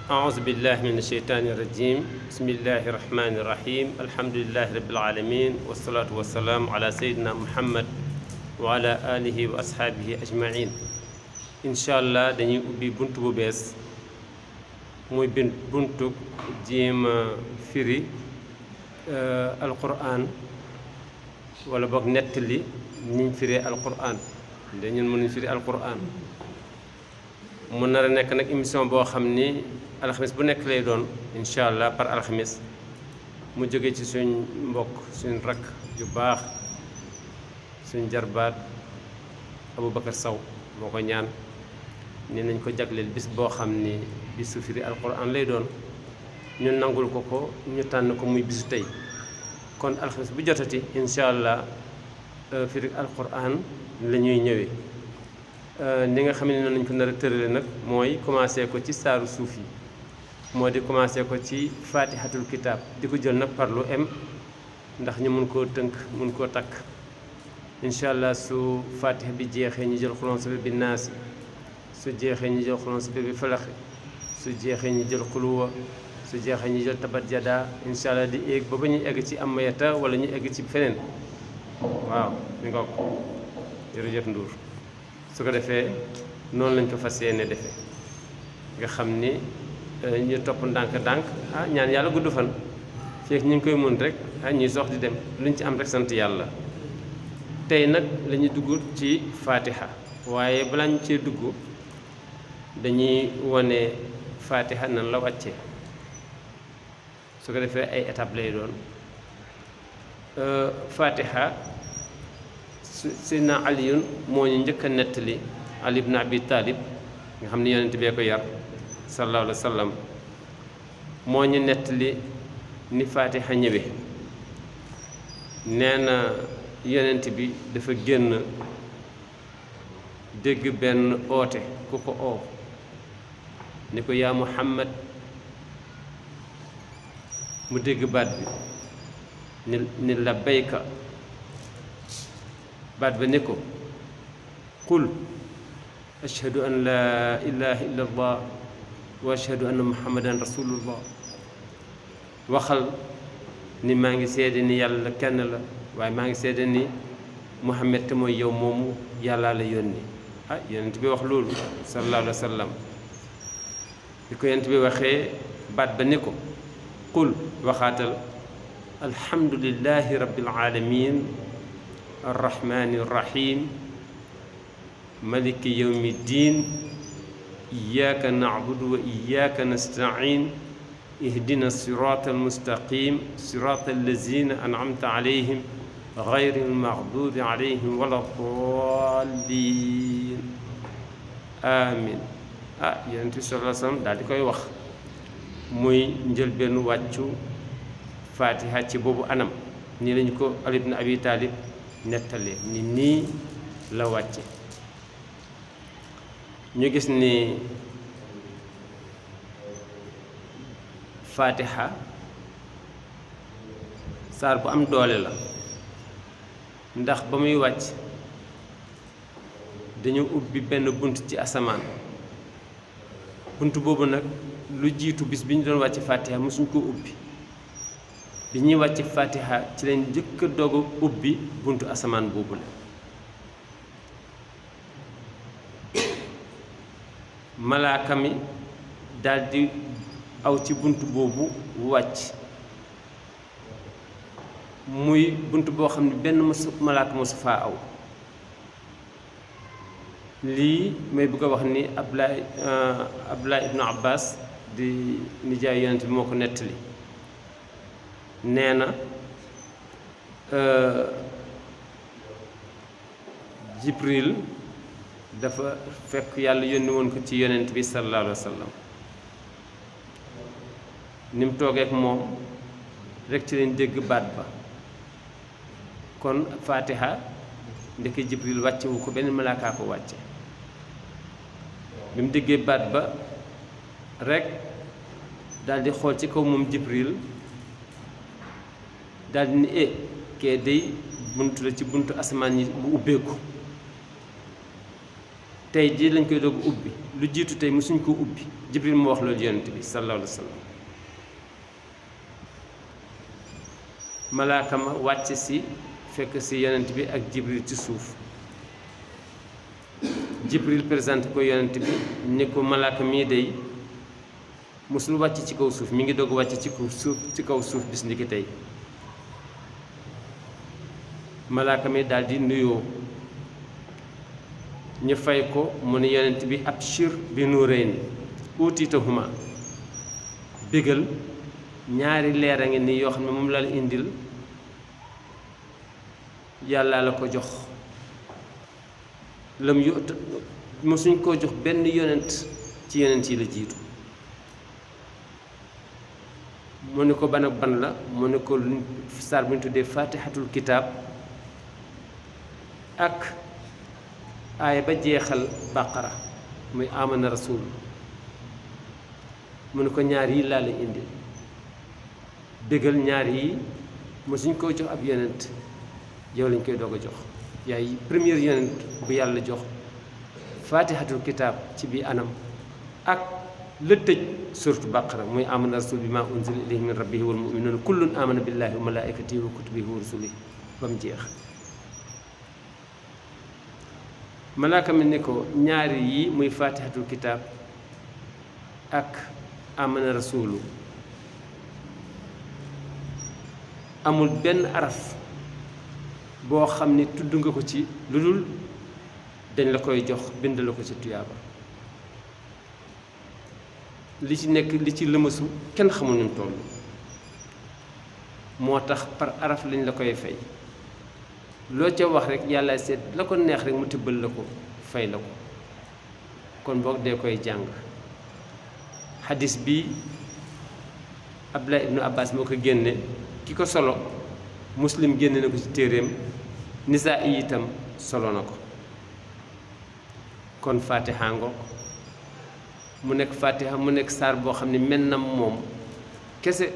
أعوذ بالله من الشيطان الرجيم بسم الله الرحمن الرحيم الحمد لله رب العالمين والصلاة والسلام على سيدنا محمد وعلى آله وأصحابه أجمعين إن شاء الله dañuy ubbi buntu bu bees muy buntu jéem firi alquran wala boog nettali niñ firee alquran dañun mënuñ firi alquran mu nar a nekk nag émission boo xam ni alxamis bu nekk lay doon incha allah par alxamis mu jóge ci suñ mbokk suñ rakk yu baax suñ jarbaat Aboubacar Sow moo ko ñaan ni nañ ko jagleel bis boo xam ni bisu firi alquran lay doon ñu nangul ko ñu tànn ko muy bisu tey kon alxamis bu jotati incha allah firi alquran la ñuy ñëwee ni nga xam ne noonu lañ ko nar a tërale nag mooy commencé ko ci saaru suuf yi moo di commencé ko ci fatihatul kitab di ko jël nag par lu em ndax ñu mun koo tënk mun koo takk incha allah su fatiha bi jeexee ñu jël xulon sabi bi naasi su jeexee ñu jël xulon sabi bi falaxi su jeexee ñu jël xuluwa su jeexee ñu jël tabat jada incha allah di egg ba ñu egg ci amayata wala ñu egg ci feneen waaw mi nga ko jërëjëf Ndour su ko defee noonu lañ ko fas yéene defee nga xam ni ñu topp ndànk-ndànk ñaan yàlla gudd fan fekk ñu ngi koy mën rek ñuy sox di dem luñ ci am rek sant yàlla tey nag la ñuy dugg ci fatiha waaye balaa ñu cee dugg dañuy wane fatiha nan la wàccee su ko defee ay étape lay doon fatiha Seydina Aliyun moo ñu njëkk a nettali Ali ibn Abi Talib nga xam ne yonent bee ko yar sallallahu alayhi wa sallam moo ñu nettali ni fatiha ñëwee nee na yonent bi dafa génn dégg benn oote ku ko oo ni ko yaa Muhammad mu dégg baat bi ni labbayka baat ba ne ko qul ashhadu an laa ilaha illa allah wa ashhadu anna muhammadan rasulullah waxal ni maa ngi seede ni yàlla kenn la waaye maa ngi seede ni muhammad te mooy yow moomu yàllaa la yónni yonent bi wax loolu sallallahu alayhi wa sallam bi ko yonent bi waxee baat ba ne ko qul waxaatal alhamdulillahi rabbil alamin arrahmani irrahim maliki yawmi ddin iyyaka na'budu wa iyyaka nasta'in ihdina sirata almustaqim sirata allazina an'amta alayhim ghayri almaghdubi alayhim wala ddallin amin yonent bi sallallahu alayhi wa sallam daal di koy wax muy njëlbeenu wàccu fatiha ci boobu anam nii lañu ko Ali ibn Abi Talib nettalee ni nii la wàcce ñu gis ni fatiha saar bu am doole la ndax ba muy wàcc dañu ubbi benn bunt ci asamaan bunt boobu nag lu jiitu bis bi ñu doon wàcc fatiha mosuñ koo ubbi bi ñuy wàcc fatiha ci lañ njëkk a doog a ubbi buntu asamaan boobu la malaaka mi daldi aw ci bunt boobu wàcc muy bunt boo xam ne benn malaaka mosu faa aw lii may bëgg a wax ni Abdullah ibnu Abbas di nijaay yonent bi moo ko nettali nee na Jibril dafa fekk yàlla yónni woon ko ci yonent bi sallallahu alayhi wa sallam ni mu toogee ak moom rek ci leen dégg baat ba kon fatiha ndeke Jibril wàccewu ko benn malaakaa ko wàcce bi mu déggee baat ba rek daldi xool ci kaw moom Jibril daldi ni kee day bunt la ci buntu asamaan yi bu ubbeeku tey jii lañ koy doog ubbi lu jiitu tey mosuñ ko ubbi Jibril moo wax loolu yonent bi sallallahu alayhi wa sallam malaaka ma wàcc si fekk si yonent bi ak Jibril ci suuf Jibril présenté ko yonent bi ni ko malaaka mii day mosul wàcc ci kaw suuf mi ngi doog wàcc ci kaw suuf bis ndiki tey malaaka mi daal di nuyoo ñu fay ko mu ne yonent bi abshir bi nuurayni uutitahuma bégal ñaari leer a ngi nii yoo xam ne moom la la indil yàlla la ko jox lam yu mosuñ koo jox benn yonent ci yonent yi la jiitu mu ne ko ban ak ban la mu ne ko saar bu ñu tuddee fatihatul kitaab ak aaya ba jeexal bàqara muy amana rasul mu ne ko ñaar yi laa la indi bégal ñaar yi mosuñ koo jox ab yonent yow lañ koy doog a jox yaay premier yonent bu yàlla jox fatihatul kitaab ci bi anam ak la tëj suratu baqara muy amana rasul bi ma unzila ilayhi min rabbihi wal muminuuna kullun amana billahi wa malaikatihi wa kutubihi wa rusulihi ba mu jeex malaaka mi ne ko ñaari yi muy fatihatul kitaab ak amana rasulu amul benn araf boo xam ni tudd nga ko ci lu dul dañ la koy jox bind la ko ci tuyaaba li ci nekk li ci lëmasu kenn xamul nu mu toll moo tax par araf lañ la koy fay loo ca wax rek yàlla seet la ko neex rek mu tibbal la ko fay la ko kon boog dee koy jàng xadis bi Abdullah ibnu Abbas moo ko génne ki ko solo Muslim génne na ko ci téeréem Nisaa yi itam solo na ko kon fatiha ngoog mu nekk fatiha mu nekk saar boo xam ne mel na moom kese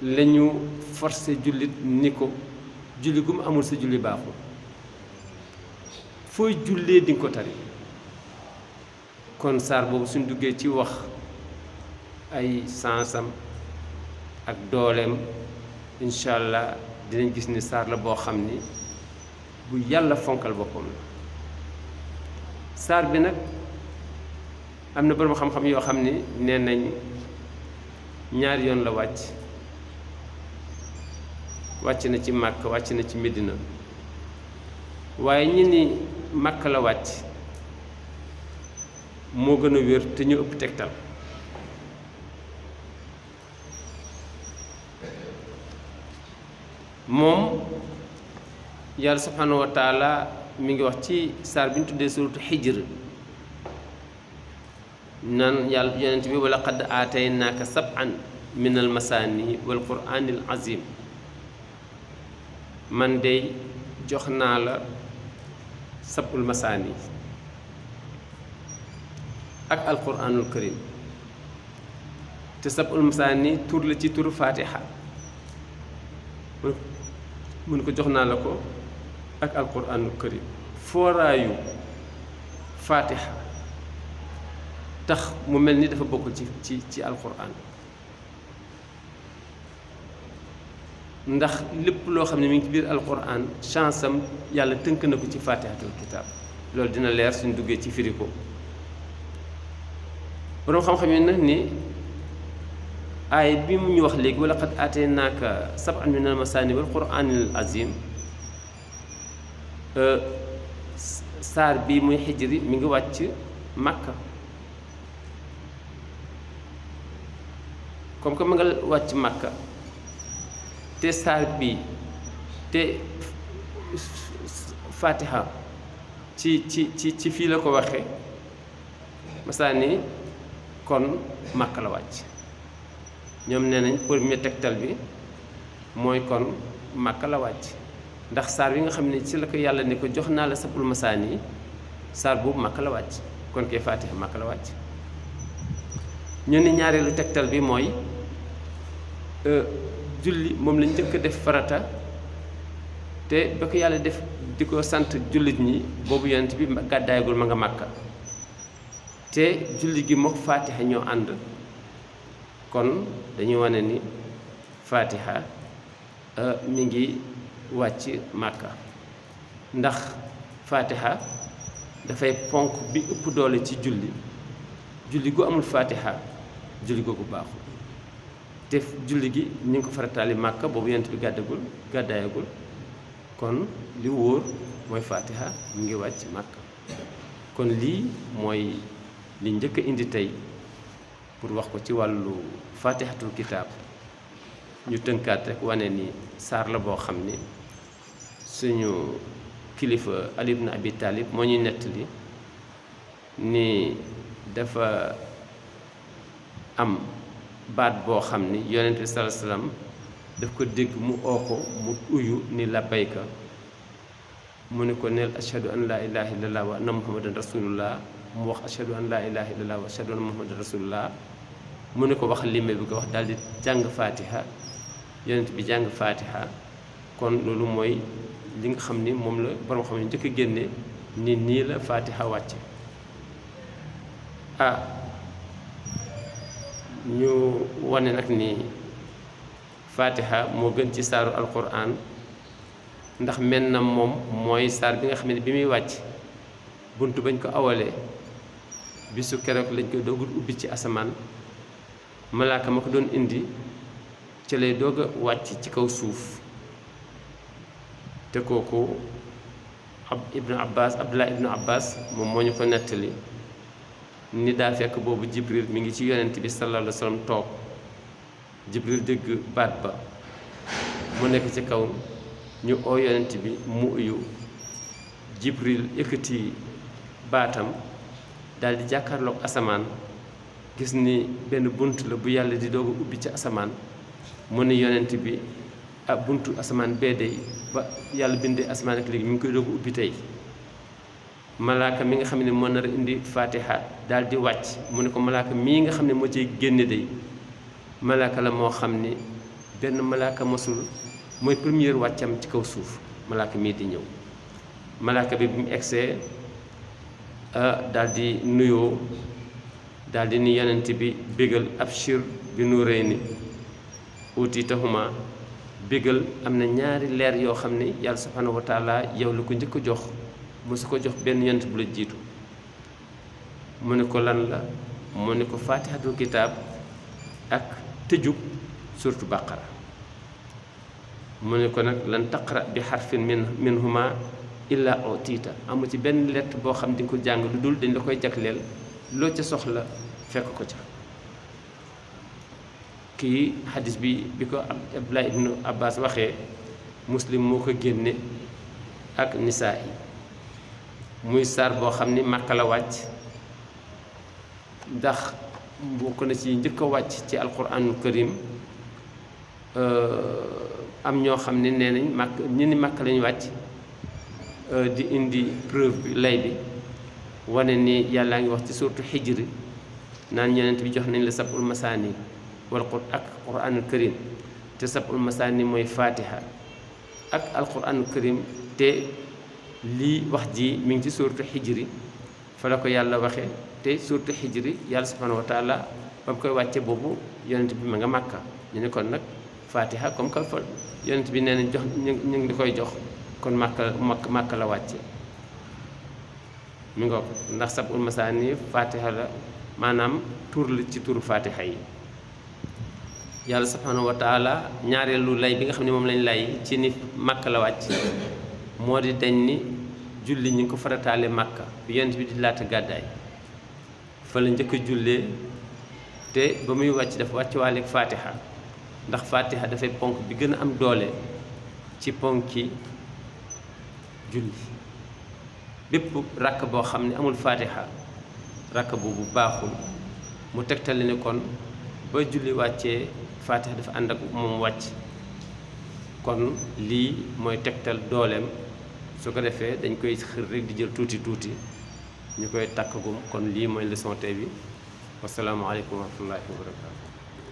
la ñu forcé jullit ni ko julli gu mu amul sa julli baaxul fooy jullee di nga ko tari kon saar boobu suñ duggee ci wax ay sansam ak dooleem incha allah dinañ gis ni saar la boo xam ni bu yàlla fonkal boppam la saar bi nag am na borom xam-xam yoo xam ni nee nañ ñaari yoon la wàcc na ci Màkka wàcc na ci Medina waaye ñi ni Màkka la wàcc moo gën a wér te ñu ëpp tegtal moom yàlla subhanahu wa taala mi ngi wax ci saar bi ñu tuddee suratu Hijr naan yàlla yonent bi wala qad aataynaaka sab'an min al masaani wal quraanil azim man de jox naa la sab'ul masaani ak alquranul karim te sab'ul masaani tur la ci turu fatiha mun ko jox naa la ko ak alquranul karim fooraayu fatiha tax mu mel ni dafa bokk ci alquran ndax lépp loo xam ne mi ngi ci biir alquran chance am yàlla tënk na ko ci fatihatul kitab loolu dina leer suñ duggee ci firi ko boroom xam-xam yi nag ni aay bi mu ñu wax léegi wala qad aataynaaka sab'an min al masaani wal quraanil azim saar bii muy xijri mi ngi wàcc Makka comme que ma nga wàcc Makka te saar bii te fatiha ci fii la ko waxee masaani kon Makka la wàcc ñoom nee nañ premier tegtal bi mooy kon Makka la wàcc ndax saar bi nga xam ne ci la ko yàlla ne ko jox naa la sab'ul masaani saar boobu Makka la wàcc kon kay fatiha Makka la wàcc ñu ne ñaareelu tegtal bi mooy julli moom lañ njëkk a def farata te ba ko yàlla di ko sant jullit ñi boobu yonent bi gàddaayagul ma nga Màkka te julli gi mook Fatiha ñoo ànd kon dañuy wane ni Fatiha mi ngi wàcc Màkka ndax Fatiha dafay ponk bi ëpp doole ci julli gu amul Fatiha julli googu baaxul te julli gi ñu ngi ko farataali Màkka boobu yonent bi gàddaayagul kon li wóor mooy Fatiha mu ngi wàcc Màkka kon lii mooy li njëkk a indi tey pour wax ko ci wàllu Fatihatul kitaab ñu tënkaat rek wane ni saar la boo xam ni suñu kilifa Ali ibn Abi Talib moo ñuy nettali ni dafa am baat boo xam ni yonent bi sallallahu alayhi wasallam daf ko dégg mu oo ko mu uyu ni labbayka mu ne ko neel ashhadu an laa ilaha illallah wa anna muhammadan rasulullah mu wax ashhadu an laa ilaha illallah wa ashhadu anna muhammadan rasulullah mu ne ko wax limbe bi ko wax daal di jàng Fatiha yonent bi jàng Fatiha kon loolu mooy li nga xam ni moom la borom xam ne njëkk a génne ni nii la Fatiha wàcce ñu wane nag ni Fatiha moo gën ci saaru alquran ndax mel na moom mooy saar bi nga xam ne bi muy wàcc bunt bañ ko awalee bisu keroog lañ koy doogul ubbi ci asamaan malaaka ma ko doon indi ci lay doog a wàcc ci kaw suuf te kooku Abdullah ibnu Abbas moom moo ñu ko nettali ni daa fekk boobu Jibril mi ngi ci yonent bi sallallahu alayhi wa sallam toog Jibril dégg baat ba mu nekk ci kaw ñu oo yonent bi mu uyu Jibril yëkkati baatam daal di jàkkaarloog asamaan gis ni benn bunt la bu yàlla di doog a ubbi ci asamaan mu ne yonent bi buntu asamaan bee dey ba yàlla bindee asamaan ak léegi mi ngi koy doog a ubbi tey malaaka mi nga xam ne moo nar a indi Fatiha daal di wàcc mu ne ko malaaka mii nga xam ne moo ciy génne dey malaaka la moo xam ni benn malaaka mosul mooy première wàccam ci kaw suuf malaaka mii di ñëw malaaka bi mu egsee daal di nuyoo daal di ni yonent bi bégal abshir bi nuurayni uutitahuma bégal am na ñaari leer yoo xam ne yàlla subhanahu wa taala yow la ko njëkk a jox mosu ko jox benn yonent bu la jiitu mu ne ko lan la mu ne ko Fatihatul kitaab ak tëjug suratu Baqara mu ne ko nag lan taqra bi xarfin minhuma illa utiita amu ci benn lettre boo xam di nga ko jàng lu dul dañ la koy jagleel loo ca soxla fekk ko ca kii xadis bi ko Abdullah ibnu Abbas waxee Muslim moo ko génne ak nisaa yi muy saar boo xam ni Màkka la wàcc ndax bokk na ci njëkk a wàcc ci alquranul karim am ñoo xam ne nee nañ Màkka lañu wàcc di indi preuve bi lay bi wane ni yàllaa ngi wax ci suuratu Hijr naan yonent bi jox nañ la sab'ul masaani wal ak alquranul karim te sab'ul masaani mooy Fatiha ak alquranul karim te lii wax ji mi ngi ci suuratu Hijr fa la ko yàlla waxe te suuratu Hijr yàlla subhanahu wa taala ba mu koy wàcce boobu yonent bi ma nga Màkka ñu ne kon nag Fatiha comme que fa yonent bi nee nañ jox ñu ngi di koy jox kon Màkka la wàcce mi nga ko ndax sab'ul masaani Fatiha la maanaam tur la ci turu Fatiha yi yàlla subhanahu wa taala ñaareelu lay bi nga xam ne moom lañ lay ci ni Màkka la wàcc moo di dañ ni julli ñu ngi ko farataale Màkka bi yonent bi di laata gàddaay fa la njëkk a jullee te ba muy wàcc dafa wàcc waaleeg Fatiha ndax Fatiha dafay ponk bi gën a am doole ci ponki julli bépp rakk boo xam ne amul Fatiha rakk boobu baaxul mu tegtale ne kon ba julli wàccee Fatiha dafa ànd ak moom wàcc kon lii mooy tegtal dooleem su ko defee dañ koy xër rek di jël tuuti tuuti ñu koy takkagum kon lii mooy leçon tey bi wassalaamu aleykum wa rahmatullahi wa barakatu